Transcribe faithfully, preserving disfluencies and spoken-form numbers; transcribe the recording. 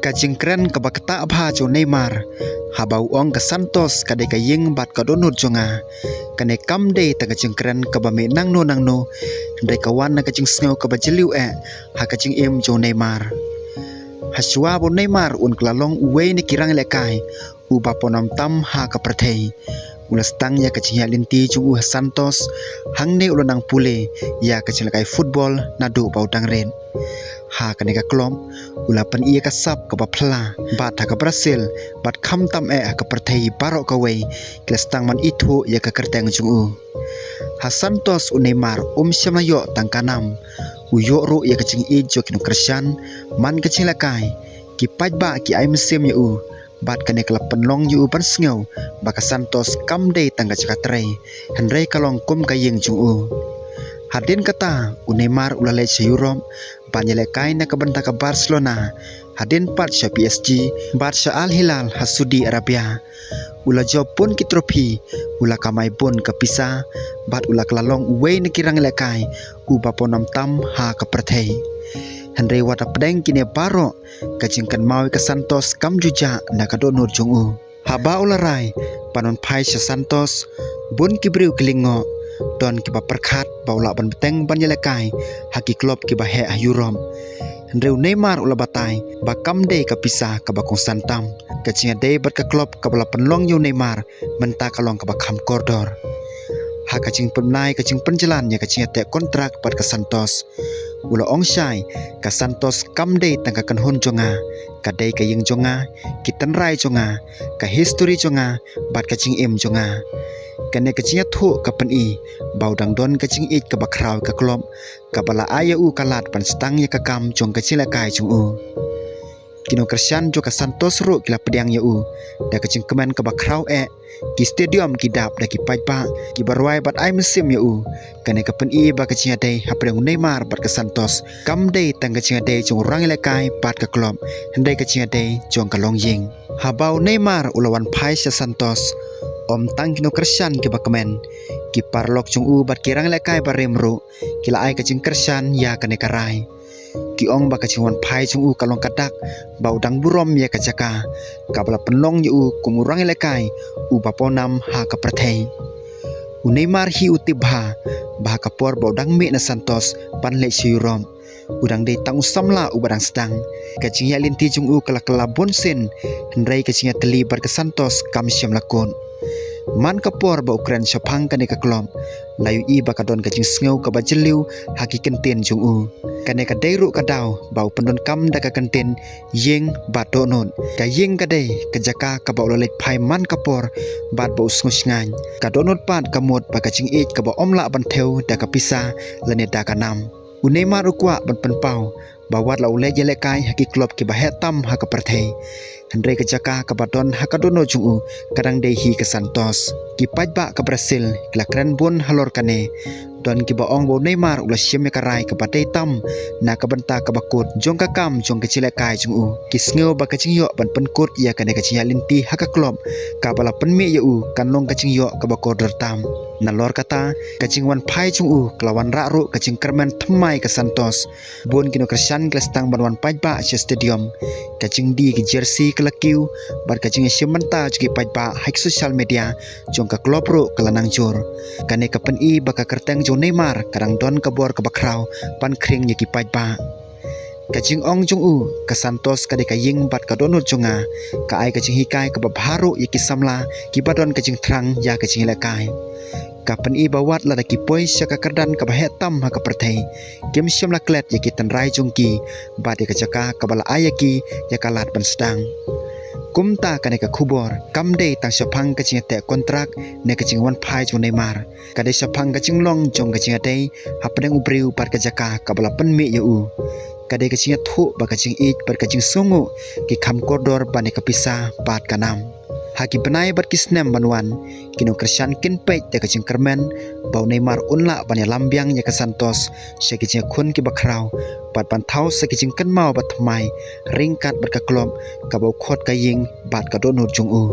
Ka jingkren kaba ktah bha jong u Neymar haba u ong ka Santos ka dei ka ïing bad ka dohnud jong nga. Kane kam dei tang ka jingkren kaba mih nangno nangno, hynrei ka wan na ka jingsngew kaba jylliew eh ha ka jingim jong u Neymar. Hashwa ba u Neymar un kylla long uwei na ki rangïalehkai uba pawnam tam ha ka pyrthei, u la sdang ïa ka jingïaid lynti jong u ha Santos, hangne u la nang pule ïa ka jinglehkai football naduh ba u dang rit. Ha kane ka club u la pyni ïa ka sap kaba phylla, bad ha ka Brazil bad khamtam eh ha ka pyrthei baroh kawei ki la sdang ban ithuh ïa ka kyrteng jong u. Ha Santos u Neymar um shym la ïoh tang ka nam, u ïoh ruh ïa ka jingïeit jong ki nongkyrshan man ka jinglehkai. Ki paidbah ki ai mynsiem ïa u, bad kane ka la pynlong ïa u ban sngew ba ka Santos kam dei tang ka jaka trei, hynrei ka long kum ka ïing jong u. Hadien kata u Neymar u la leit sha Europe ban ïalehkai na ka bynta ka Barcelona, hadien pat sha P S G bad sha Al Hilal ha Saudi Arabia. U la jop bun ki trophy, u la kamai bun ka pisa, bad u la kylla long uwei na ki rangïalehkai uba pawnam tam ha ka pyrthei. Hynrei wat hapdeng kine baroh, ka jingkynmaw ïa ka Santos kam ju jah na ka dohnud jong u. Haba u la rai ban wan phai sha Santos, bun ki briew ki lyngngoh, don kiba pyrkhat ba u lah ban bteng ban ïalehkai ha ki club kiba heh ha Europe. Hynrei u Neymar u la batai ba kam dei ka pisa kaba kongsan tam. Ka jingïadei bad ka club kaba la pynlong ïa u Neymar mynta ka long kaba kham kordor. Ha ka jingpynbna ïa ka jingpynjlan ïa ka jingïateh kontrak bad ka Santos, u la ong shai, ka Santos kam dei tang ka kynhun jong nga, ka dei ka ïing jong nga, ki tynrai jong nga, ka history jong nga, bad ka jingim jong nga. Kane ka jingïathuh ka pyni ba u dang don ka jingïeit kaba khraw ïa ka club, kaba la ai ïa u ka lad ban sdang ïa ka kam jong ka jinglehkai jong u. Ki nongkyrshan jong ka Santos ruh ki la pdiang ïa u da ka jingkmen kaba khraw eh, ki stadium ki dap da ki paidbah kiba rwai bad ai mynsiem ïa u. Kane ka pyni ba ka jingïadei hapdeng u Neymar bad ka Santos kam dei tang ka jingïadei jong u rangïalehkai bad ka club, hynrei ka jingïadei jong ka longïing. Haba u Neymar u la wan phai sha Santos, ym tang ki nongkyrshan kiba kmen, ki paralok jong u bad ki rangïalehkai barim ruh ki la ai ka jingkyrshan ïa kane ka rai. Ki ong ba ka jingwan phai jong u ka long ka dak ba u dang burom ïa ka jaka kaba la pynlong ïa u kum u rangïalehkai uba pawnam ha ka pyrthei. U Neymar hi u tip bha ba ha ka por ba u dang mih na Santos ban leit sha Europe, u dang dei tang u samla uba dang sdang. Ka jingïaid lynti jong u ka la kylla bun sien, hynrei ka jingïatylli bad ka Santos kam shym la kut. Man ka por ba u kren shaphang kane ka club, la ïohi ba ka don ka jingsngew kaba jylliew ha ki kyntien jong u. Kane ka dei ruh ka daw ba u pyndonkam da ka kyntien ïing bad dohnud. Ka ïing ka dei ka jaka kaba u la leit phai man ka por bad ba u sngewsngaiñ. Ka dohnud pat ka mut ba ka jingïeit kaba ym lah ban thew da ka pisa lane da ka nam. U Neymar u kwah ban pynpaw ba wat la u leit ïalehkai ha ki club kiba heh tam ha ka pyrthei, hynrei ka jaka kaba don ha ka dohnud jong u ka dang dei hi ka Santos. Ki paidbah ka Brazil ki la kren bun halor kane. Don kiba ong ba u Neymar u la shim ïa ka rai kaba dei tam na ka bynta kaba kut jong ka kam jong ka jinglehkai jong u. Ki sngew ba ka jingïoh ban pynkut ïa kane ka jingïaid lynti ha ka club kaba la pynmih ïa u kan long ka jingïoh kaba kordor tam. Nalor kata, ka jingwan phai jong u ka la wanrah ruh ka jingkyrmen thymmai ka Santos. Bun ki nongkyrshan ki la sdang ban wan paidbah sha stadium. Ka jingdie ki jersey ka la kiew, bad ka jingïashim bynta jong ki paidbah ha ki social media jong ka club ruh ka la nang jur. Kane ka pyni ba ka kyrteng jong u Neymar ka dang don ka bor kaba khraw ban khring ïa ki paidbah. Ka jingong jong u, ka Santos ka dei ka ïing bad ka dohnud jong nga, ka ai ka jinghikai kaba bha ruh ïa ki samla kiba don ka jingthrang ïa ka jingïalehkai. Ka pyni ba wat lada ki poi sha ka kyrdan kaba heh tam ha ka pyrthei, kim shym la klet ïa ki tynrai jong ki bad ïa ka jaka kaba la ai ïa ki ïa ka lad ban sdang. Kumta kane ka khubor kam dei tang shaphang ka jingïateh kontrak ne ka jingwan phai jong u Neymar. Ka dei shaphang ka jinglong jong ka jingïadei hapdeng u briew bad ka jaka kaba la pynmih ïa u. Ka dei ka jingïathuh ba ka jingïeit bad ka jingsngewnguh ki kham kordor ban ïa ka pisa bad ka nam. Ha ki bnai bad ki snem ban wan, ki nongkyrshan kin peit da ka jingkyrmen ba u Neymar un lah ban ïalam biang ïa ka Santos sha ki jingïakhun kiba khraw, bad ban thaw sa ki jingkynmaw ba thymmai ryngkat bad ka club kaba u khot ka ïing bad ka dohnud jong u.